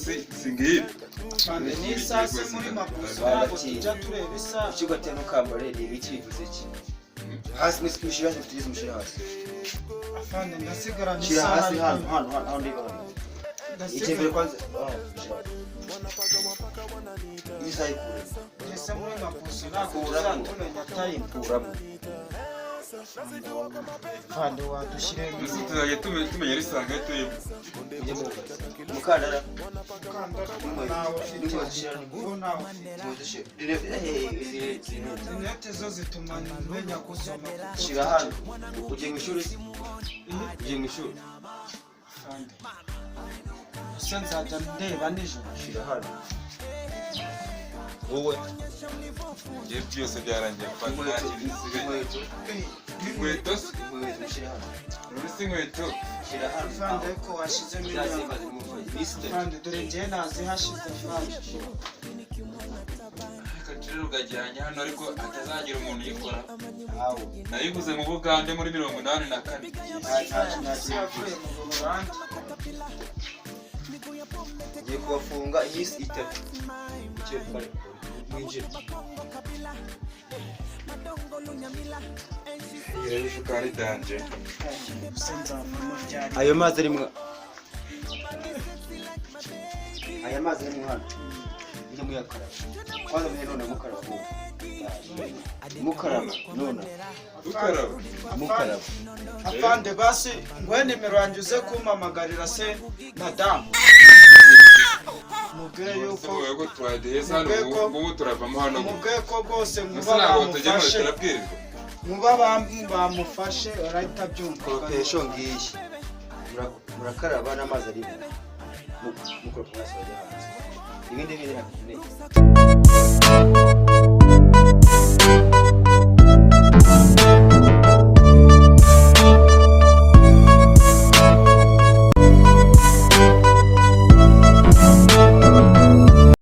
Si ngibi. Afande, n'isaha se muri mabuso ntabwo tujya tureba isaha. Ikigo atari ntukambare, ni ibiki, bivuze iki? Hasi mwese, mushyire hasi, mufite, mushyire hasi. Afande, ndasigaranye Shyira isaha. hasi. Ariko Hano, hano, hano, aho ndi, hano. ndasigaranye. Icyembere kwanza, ah, shyira iyi saha, ikure. Ngeze muri mabuso ntabwo Kuramo. tuzatumenya time. Kuramo. Afande, wadushyiremo. Mbese tuzajya tumenya risanga turimo. Ujye mu kazi, umukandara. Umukandara ntawe ufite. N'inkweto shyira. Uwo ntawe ufite. Inkweto shyira, izi rinete. Rinete zo zituma menya gusoma. Shyira hano. Ugiye mu ishuri se? Ugiye mu ishuri? Afande, ese nzajya ndeba nijoro? Shyira hano wowe. Njye byose byarangiye afande, nta Inkweto. kintu gisigaye. Inkweto. Inkweto se? Inkweto ushyire hano. Uri si inkweto? Shyira hano. Afande, ariko washyizemo Ziriya imyaka. zimba ziri mu iminsi 3. Afande, dore njyewe nazihashize, afande. Agaciro rugajyanye hano, ariko hatazagira umuntu uyikora. Aho. Nayiguze mu Bugande muri 84. Nta Ese yavuye mu Buholandi? Ngiye kubafunga iminsi 3. Icyo kare mwinjire. Iyi rero isukari danje. Ese nzavamo ryari? Ayo mazi arimo, aya mazi arimo hano, mujye muyakaraba kwanza, mujye none mukaraba, wowe mukaraba none. Dukaraba. Mukaraba. Afande, basi nguhe nimero yanjye uze kumpamagarira se madamu, mubwire yuko Tuvuga ko twadeheza hano ubu ngubu turavamo hano. Mubwire ko rwose Mbese nkuba ntabwo tugemura. bamufashe. Turabwirirwa. Nkuba bamufashe, arahita abyumva. Koropesho ngiyi. Murakaraba n'amazi arimo, mukoropa mwese bajya hanze, ibindi bindi ntabwo bikeneye.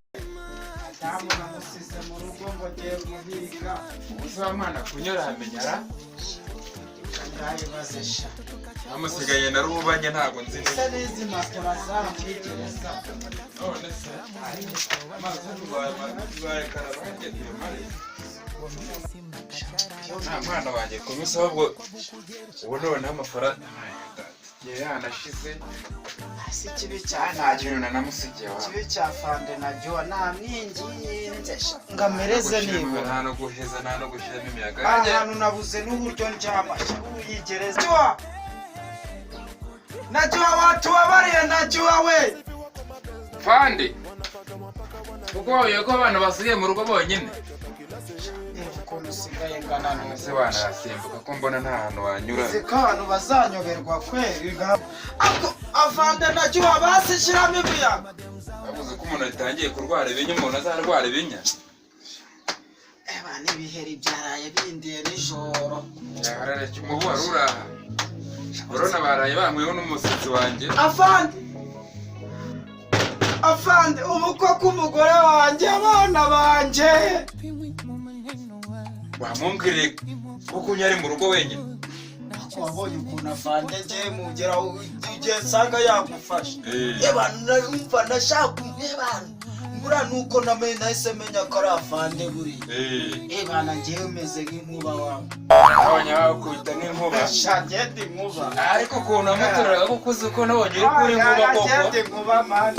Madamu namusize mu rugo ngo ngiye guhiga. Ubu se wa mwana kunyura hamenya ra? Ndayibaze sha. Namusigaye na rubanye, ntabwo nzi Ese neza. n'izi matora zaramwigereza? None se amazi tuzayakaraba harya tuyamare? Nta mwana wanjye kumisa, ahubwo ubu noneho amafaranga yanashize. Si ikibi cya Nta kintu nanamusigiye wa. Ikibi cya fande na jowa namwinginze sha ngo amereze nibura. Nta no guheza, nta no gushyiramo imiyaga. Ahantu nabuze n'uburyo ndyama sha, uyigereza Jowa! Na jowa watubabariye, na jowa we. Fandi, kuko wabonye ko abana basigaye mu rugo bonyine. Reba ukuntu usigaye ngana Ese n'ubu. wanasimbuka ko mbona nta hantu wanyura? Uzi ko abantu bazanyoberwa kweri? Ako afande na jowa, basi shyiramo imiyaga. Bavuze ko umuntu atangiye kurwara ibinya, umuntu azarwara ibinya. Eba, n'ibiheri byaraye bindiye nijoro. Yarareke, umubu wari uraha, urabona baraye banyweho n'umusatsi wanjye. Afande, afande, ubu koko umugore wanjye, abana banjye. Wamumbwiriye kuko unyari mu rugo wenyine. Ako wabonye ukuntu afande ngiye mugera igihe nsanga yagufasha? Eba, numva nashaka, eba, mbura nuko namenye, nahise menya ko ari afande buriya. Eba, ngewe umeze nk'inkuba wawe. Abanya bakubita nk'inkuba. Sha, ngende inkuba. Ariko ukuntu wamuteruraga kuko uzi ko nabonye uri kuri inkuba koko. Ngende inkuba man.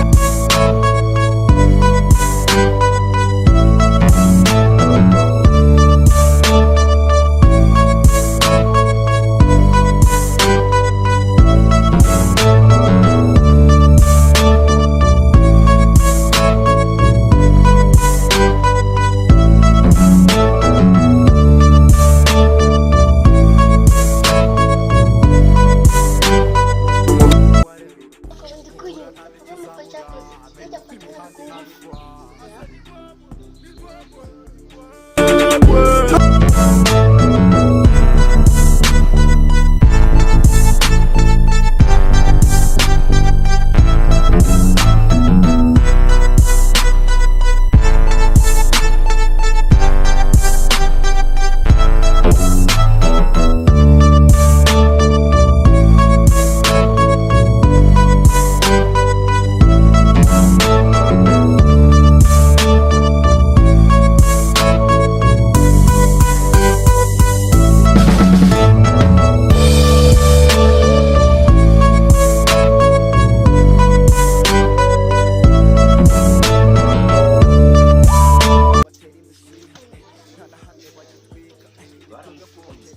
Baramufunze.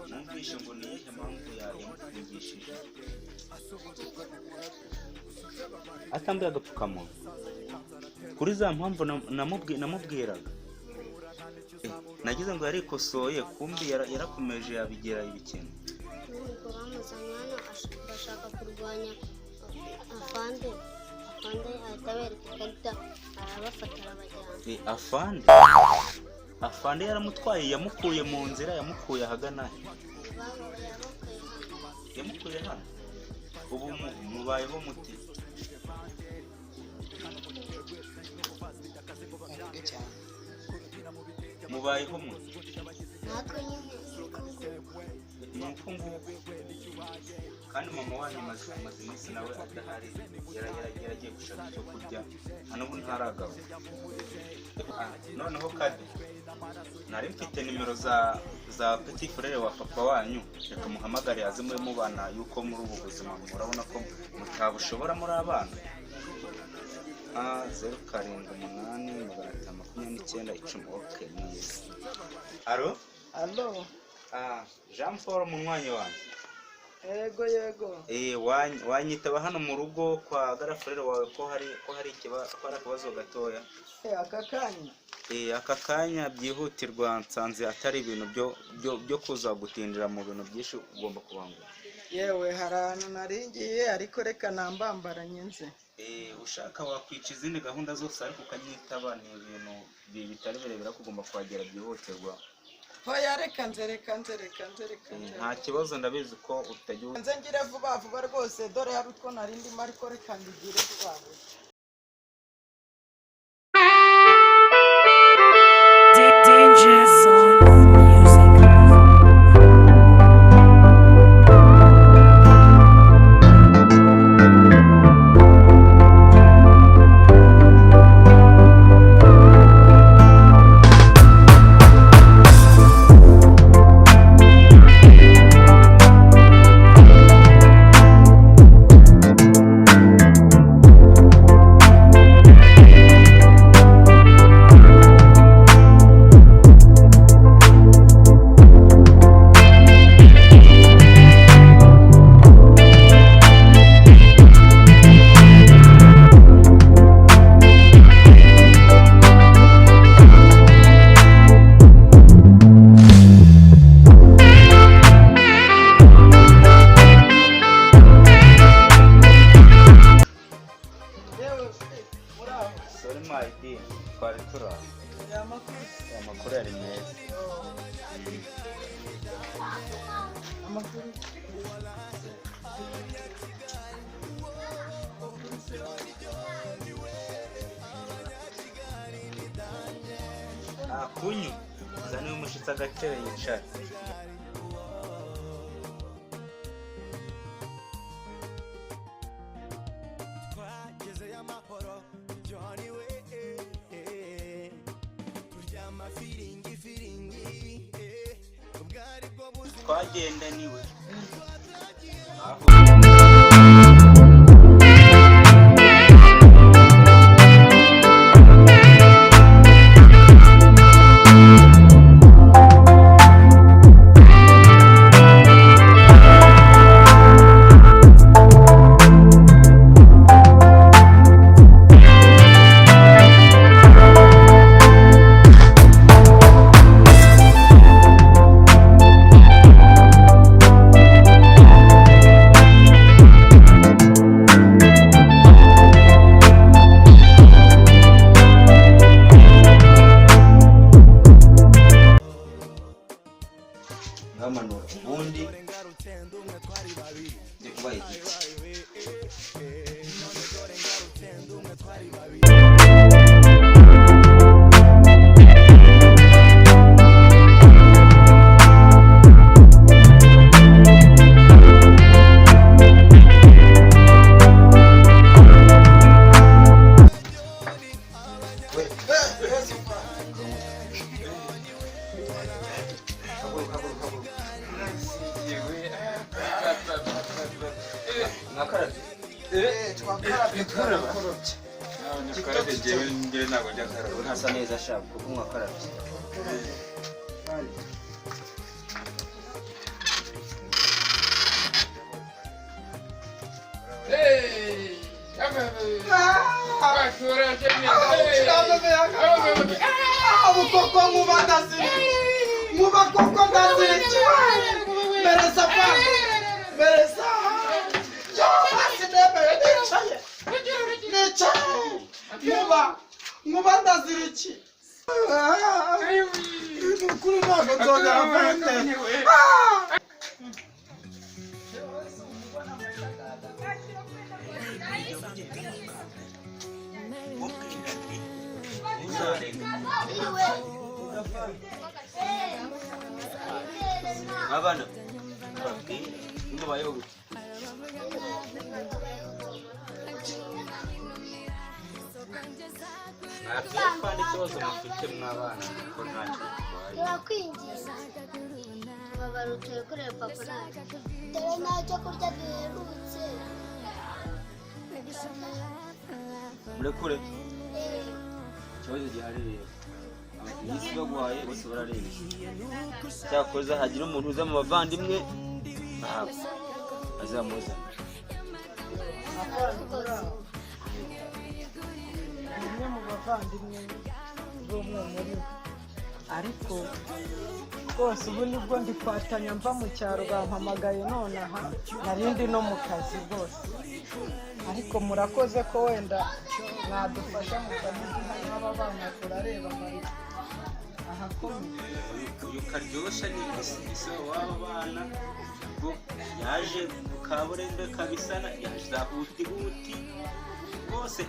Numvishe ngo ni iyihe mpamvu yamufungishije atambaye agapfukamunwa kuri za mpamvu namubwiraga. Nagize ngo yarikosoye, kumbi yarakomeje yabigira ibikino. Nuko bamuzanye hano bashaka kurwanya afande. Afande ahita abereka ikarita, arabafata, arabajyana. Afande yaramutwaye, yamukuye mu nzira, yamukuye ahagana he? Yamukuye hano. Yamukuye hano. Ubu mubayeho muti? Avuge cyane. Mubayeho muti? Natwe nyine uko nguko. Ni uko nguko. Kandi mama wanyu amaze iminsi nawe adahari, yaragiye gushaka icyo kurya, nta n'ubu ntaragaruka. Noneho kade nari mfite nimero za petit frere wa papa wanyu, reka muhamagare aze muri mubana, yuko muri ubu buzima murabona ko mutabushobora muri abana. 078 529 10. Okay, neza. Allo? Allo? Jean Paul, munywanyi wanjye. Yego, yego. Wanyitaba hano mu rugo kwa grand frère wawe, ko hari akabazo gatoya? Aka kanya? Aka kanya byihutirwa. Nsanze atari ibintu byo kuza gutindira mu bintu byinshi, ugomba kubangura. Yewe, hari ahantu naringiye, ariko reka nambambaranye nze. Ushaka wakwica izindi gahunda zose, ariko ukanyitaba. Ni ibintu bitari birebire, ariko ugomba kuhagera byihutirwa. Hoya, reka nze, reka nze, reka nze, reka nze. Nta kibazo, ndabizi ko utagira. Nze ngire vuba vuba rwose, dore hari utwo nari ndimo, ariko reka mbigire vuba vuba. Danger Zone Music. Yewe, muri aho? Sorry my dear, twari turi aho. Amakuru? Amakuru yari meza. Amakuru? Kunyu zaniwe umushyitsi agatebe yicara. Twagezeyo amahoro, Johnny we, turyama firingi firingi, ubwo ari bwo buzima. Twagendaniwe aho. Mwamanura Ubundi njye kubaha igiti. Haguruka, haguruka, haguruka. Yewe. Mwakarabye? Twakarabye, twarakorobye. Ntabwo njyewe ntabwo njya nkaraba. Ntasa neza sha, kuko mwakarabye. Ubu koko nkuba ndaziriki, nkuba koko ndaziriki. Mereza pa, mereza. Yo, hasi nemeye, nicaye, nicaye. Nkuba, nkuba ndaziriki. Ni ukuri ntabwo nzongera afande. Abana babwire mubayeho gute? Ntabwo n'ikibazo mufite mw'abana, kuko ntacyo bitwaye. Turakwinginze, tubabara uturekurere papa nacu, dore nta cyo kurya duherutse. Murekure. Ikibazo gihari rero, iminsi baguhaye bose bararembye. Cyakoza hagira umuntu uza mu bavandimwe ntabwo azamuzana. Umwe mu bavandimwe b'umwe muri bo, ariko rwose ubu nibwo ndi kwatanya mva mu cyaro, bampamagaye nonaha, narindi no mu kazi rwose. Ariko murakoze ko wenda mwadufasha mukamuduha n'aba bana, turareba bari ahakomeye. Uyu Karyoshya ni ise w'aba bana, ubwo yaje mu kaburembe kabisa, yaje za huti huti rwose,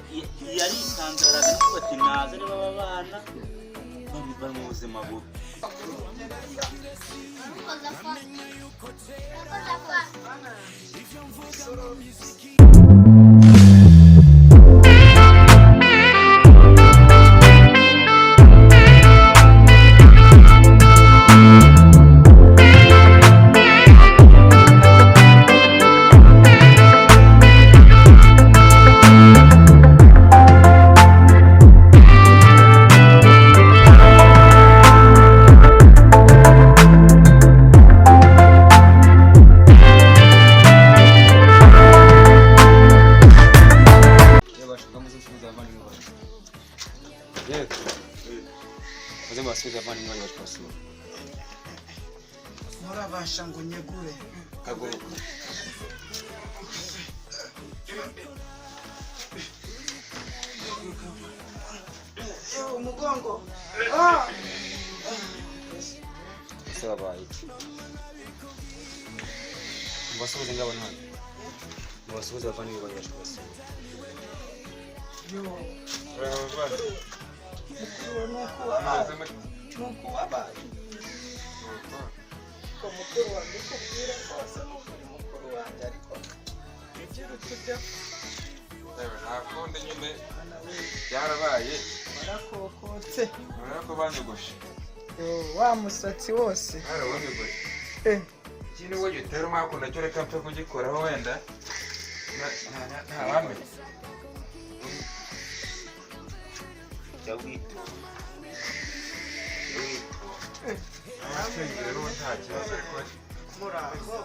yaritanze, aravuga ati naza niba aba bana bari mu buzima bubi. Urakoze afande, urakoze afande. Yego, muze mubasubize abavandimwe banyu baje kubasura. Murabasha ngo nyegure? Haguruka. Yewe, umugongo. Ah! Ese wabaye iki? Mubasubize, ngabo hano, mubasubize abavandimwe banyu baje kubasura. Yo, mukuru, ni uku wabaye, ni uku wabaye ko mukuru wanjye ukubwira rwose ni ukuri mukuru wanjye, ariko ugira utujya. Nta kundi nyine, byarabaye. Warakokotse. Urabona ko banyogoshe. Yo, wa musatsi wose. Barawanyogoshe. Eh. Iki nubwo gitera umwaku nacyo, reka mpfe kugikoraho, wenda ntawamenya. Jya witonda, jya witonda. Abashinzwe rero nta kibazo, ariko Muraho.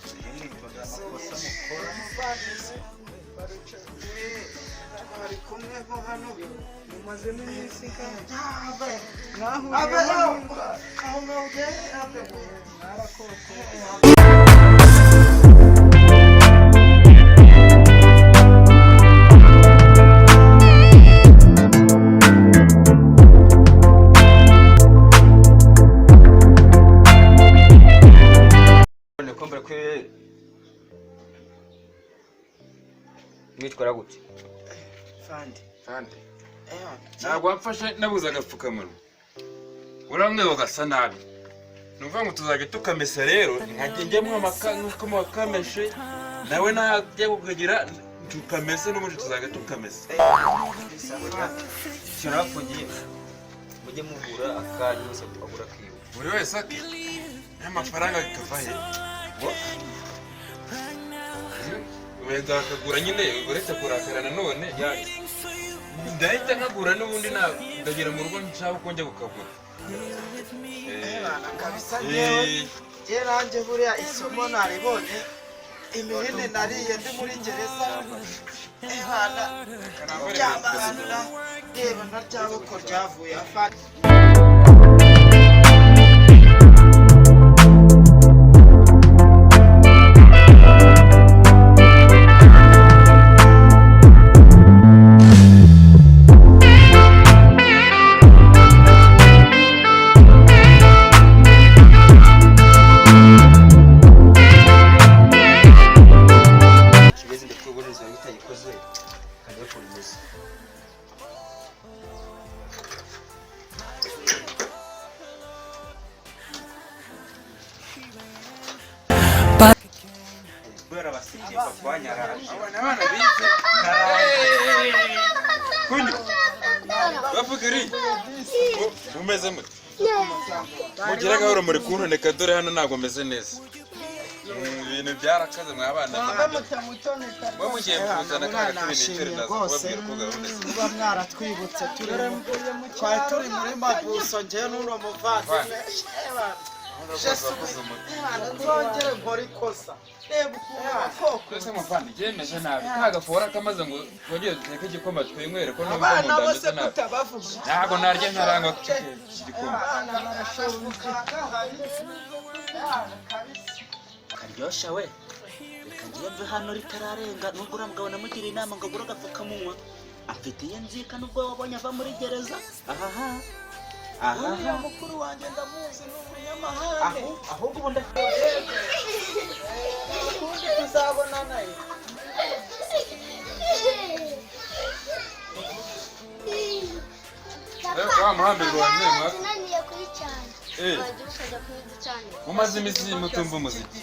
Mujye mwitonda amakosa mukora. Umuvandimwe bari kumwe nko hano mumazemo iminsi ingahe mwahuriyemo n'indwara mwarakokotse? None ko mbere kwe mwitwara gute? Fandi. Kandi ntabwo wamfashe, nabuze agapfukamunwa, uramwe gasa nabi. Ni ukuvuga ngo tuzajya tukamesa rero, nkajya njyamo amaka nk'uko muwakameshe, nawe najya kukagira tukamese, n'ubundi tuzajya tukamesa. Ikintu nabafungiye, mujye mugura akanyu, wese agura akiwe. Buri wese ake n'amafaranga kava he? Wenda akagura nyine, uretse kurakara nanone ndahita nkagura n'ubundi, ndagera mu rugo nshaka uko njya kukagura. Kabisa ngewe, njye nanjye buriya isomo naribonye. Imihini nariye ndi muri gereza, ebana ryama ahantu na reba na ryaboko ryavuye afande. Kibeze ndakuboneza bitayikoze kajya kumeza. Kubera abasigiye papa wanyaraje. Abana bize. Kundi. Bavugiri. Mumeze mute? Mugira gahoro muri kuntoneka, dore hano ntabwo meze neza. Ibintu byarakaze mwa bana. Mwe mutamutoneka. Mwe mugiye kuzana ka gatebe nicare, Nashimye ndaza rwose kubabwira uko gahunda zimeze. kuba mwaratwibutse. Turi twari turi muri mabuso, njyewe n'uno muvandimwe. Wakoze umuti. Nzongere nkore ikosa, reba ukuntu koko. Twese muvandi yemeje nabi ka gafora kamaze ngo twongere duteke igikoma twinywere, ko nubwo mu Abana nda bose hameze nabi. kutabavuga. Ntabwo narya ntarangwa igikoma. Abana barashonje. Karyoshya we, reka ngiye mve hano ritararenga. Nubwo uriya mugabo namugiriye inama ngo agure agapfukamunwa, amfitiye inzika nubwo wabonye ava muri gereza. Ahaha, Uriya ahaha. mukuru wanjye ndamuzi, ni umunyamahane. Ahubwo ubu Ukundi tuzabonana ye. Wa muhambirwa wa Mwema. Tunaniye kuri cyane. Eh. Wagira ukajya kuyiducanira. Mumaze iminsi mutumva umuziki,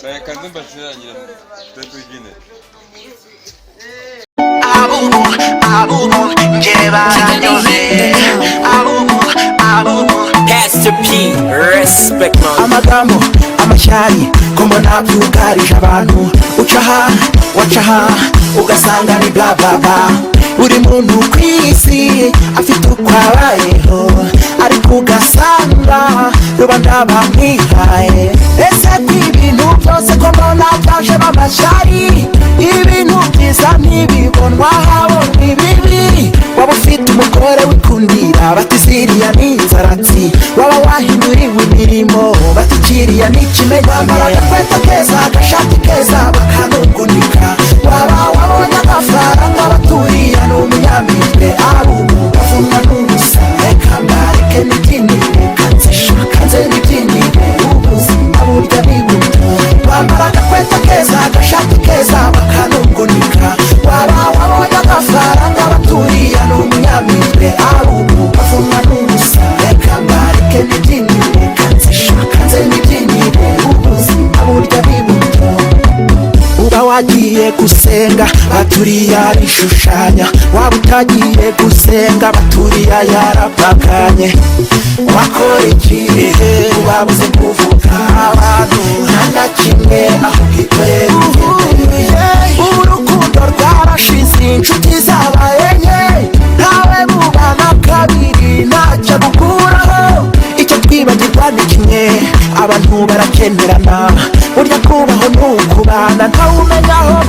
reka nze mbacurangire twe tubyine. Abubu, abubu, njye baranyuze. Abubu, abubu. Pastor P, respect man. Amagambo amashyari ko mbona byugarije abantu, uca aha waca aha ugasanga ni bla bla bla. Buri muntu ku isi afite uko abayeho, ariko ugasanga rubanda bamwihaye. Ese ko ibintu byose ko mbona byaje amashyari, ibintu byiza ntibibonwa, habonwa ibibi? Waba ufite umugore wikundira, bati ziriya ni inzaratsi. Waba wahinduriwe imirimo, bati kiriya ni ikimenyane. Wambara agakweto keza, agashati keza, bakanugunika. Waba wabonye amafaranga, baturiya ni umunyamitwe. Abubu bavumwa n'ubusa, reka mbareke nibyinire, kanzishaka nze nibyinire, ubuzima burya ni buto. Wambara agakweto keza, agashati keza, bakanugunika. Waba wabonye amafaranga, baturiya ni umunyamitwe. Abubu bavumwa n'ubusa, reka mbareke nibyinire, kanzishaka nze nibyinire, ubuzima burya ni buto. Uba wagiye gusenga, baturiya bishushanya. Waba utagiye gusenga, baturiya yarapaganye. Wakora iki ubabuze kuvuga? Abantu nta na kimwe, aho ubwikorera ugendere. Urukundo rwarashize, inshuti zabaye nke, ntawe mubana kabiri, ntacyo agukuraho. Icyo twibagirwa ni kimwe, abantu barakenerana. Burya kubaho ni ukubana, ntawumenya aho.